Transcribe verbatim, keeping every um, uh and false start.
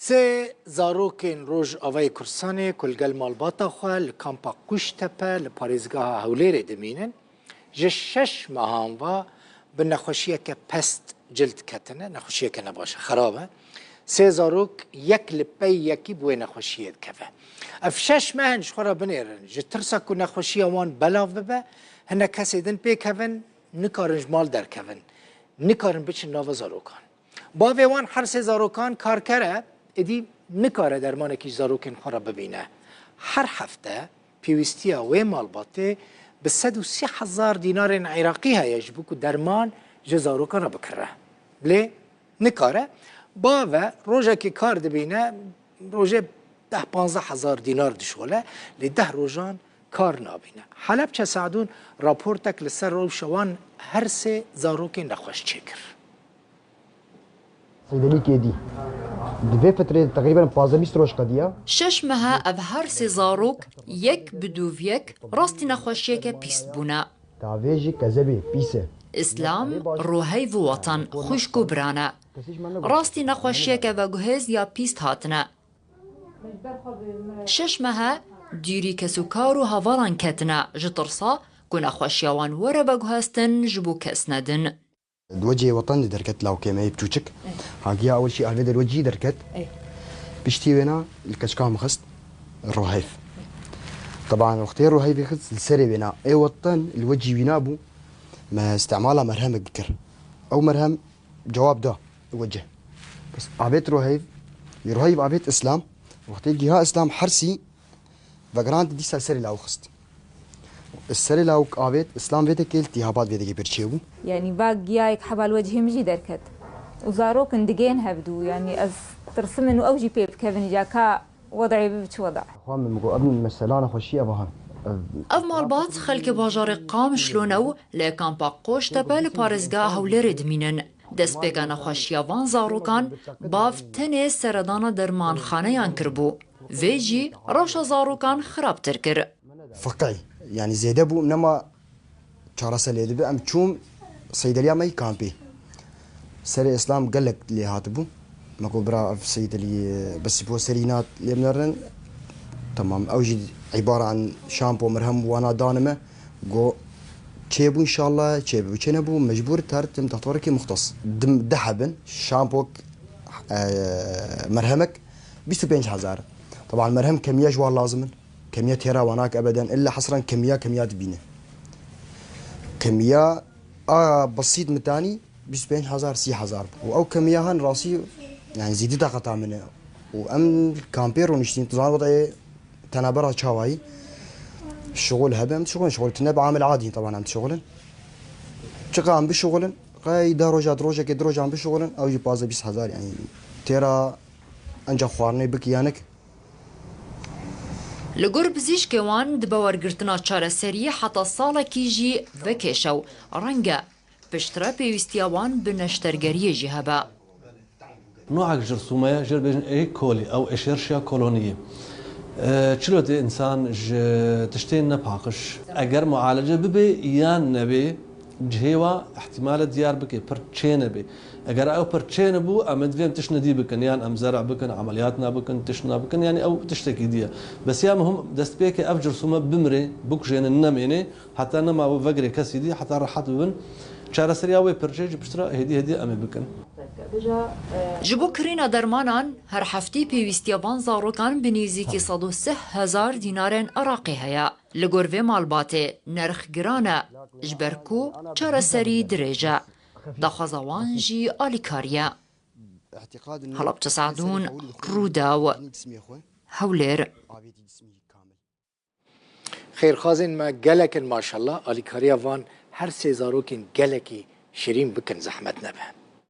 Sê zarokên Rojavayê Kurdistanê ku li gel malbata xwe li kampa Qûştepe li parêzgeha Hewlêrê dimînin, ji şeş mehan ve bi nexweşiyeke pest cild ketine, nexweşiyeke nebaş e, xerab e. Sê zarok yek li pey yekî bi wê nexweşiyê dikeve. Ev şeş meh in ji xwe re binêrin, ji tirsa ku nexweşiya wan belav bibe, hinek kesê din pêkevin, nikarin ji mal derkevin, nikarin biçin nava zarokan. Bavê wan her sê zarokan karker e, êdî nikare dermanekî ji zarokên xwe re bibîne. Her hefte pêwîstiya wê malbatê bi sed û sî hezar dînarên Iraqî heye ji bo ku derman ji zarokan re bikire. Lê nikare. Bave rojekê kar dibîne, rojê deh panzdeh hezar dînar dişole, lê deh rojan kar nabîne. Helebçe Sadûn raportek li ser rewşa wan her sê zarokên nexweş çêkir. Seydelî Kêdî. Di vê fitrê teqrîben pazdeh bîst roj qediya. Şeş mehe ev her sê zarok yek bi dûv yek rastî nexweşiyeke pîs bûne. Tavê jî kezebê pîs e. Îslam, Roheyv û Watan, xwişk û biran e. Rastî nexweşiyeke veguhêz ya pîst hatine. Şeş mehe dûrî kes û kar û hevalan ketine, ji tirsa ku nexweşiya wan were veguhestin ji bo kes nedin. Di wecihê Watan de derket lawkê me yê piçûçik. Hagiya ewil şî alvê de li wecihî derket. Ê. Piştî wêna li keçika min xist Roheyv. Teban wextê Roheyvê xist li serê wêna. Ê Watan li wecihî wî nabû. Me istimala merhemek dikir. Ew merhem cewab da li wecih. Bes avêt Roheyv, Roheyv avêt Îslam. Wextê giha Îslam hersî, vegerand dîsa serê lawik xist. Serê lawik avêt, Îslam vê dekê li tîhabat vê dekê pêr çêbû. Yanî va giyayek heba li wecihê min jî derket. Û zarok in digên hevdû. Yanî ez tirsim in û ew jî pê bikevin îca ka wed'ê bibe çi wed'a. Xwe min got, ev mesela nexweşî ev aha. Ev Ev malbat xelkê bajarê Qamişlo ne û li kampa Qoştepe li parêzgeha Hewlêrê dimînin. Destpêka nexweşiya van zarokan bav tenê seredana dermanxaneyan kiribû. Vê jî rewşa zarokan xirabtir kir. Feqî, yanî zêde bû, nema çarese lê dibe. Em çûm seydeliya me yî kampê. Serê Îslam gelek lê hatibû. Me got, bira, ev seydelî, bes ji bo serî nat lê binerin. Temam, ew jî îbara an şampo, merhem û wana dane me. Got, çêbû înşallah, çêbû, çê nebû, mecbûr ter tim dextorekî muxtes. Dim, deh hebin, şampok, e, merhemek, bîst û pênc hezar. Teban merhem kemiya ji wan lazim in. Kemiya têra wan nake ebeden, illa hesran kemiya, kemiya dibîne. Kemiya a besît mitanî bîst û pênc hezar, sî hezar. Û ew kemiya han rastî, yani zîdî taqeta min e. Û em kampê rûniştîn, tu zanî wextê tenabera çawayî. Şixul hebe, em dişixulin, şixul tune bi amel adî, teban em dişixulin. Çiqa em bişixulin, qey deh roja, di rojekê, di rojan bişixulin, ew jî pazdeh bîst hezar, yani têra enca xwarinê bikî yanik. Li gor pizîşkê wan dibe wergirtina çareseriyê heta salekî jî vekêşe û renge piştre pêwîstiya wan bi neştergeriyê jî hebe. Nûek ji risûme ye, jê re bêjin ê kolî, ew êşêrşiya koloniyê. E, çilo tê însan ji tiştên nepaqij. Eger mualece bibe yan nebe, cihê wa ihtimale diyar bike, pir çênebe. Eger ew pir çênebû, em ê divê em tişt nedî bikin, yan em zer'a bikin, emeliyatna bikin, tiştna bikin, yanî ew tiştekî dî ye. Bes ya muhim destpêkê ev cirsûme bimrê, bikujêne, nemêne, heta nema we vegirê kesî dî, heta rehet bibin. Çareseriya wê pirçê jî piştre hêdî hêdî em ê bikin. Ji bo kirîna dermanan, her heftî pêwîstiya van zarokan bi nêzîkî sed û sî hezar dînarên Iraqî heye. Li gor vê malbatê nerx giran e, ji ber ku çareserî dirêj e. Daxwaza wan jî alîkarî ye. Helebçe Sadûn, Rûdaw, Hewlêr. Xêrxwazên me gelek in maşallah, alîkariya van her sê zarokên gelekî şirîn bikin, zehmet nebe.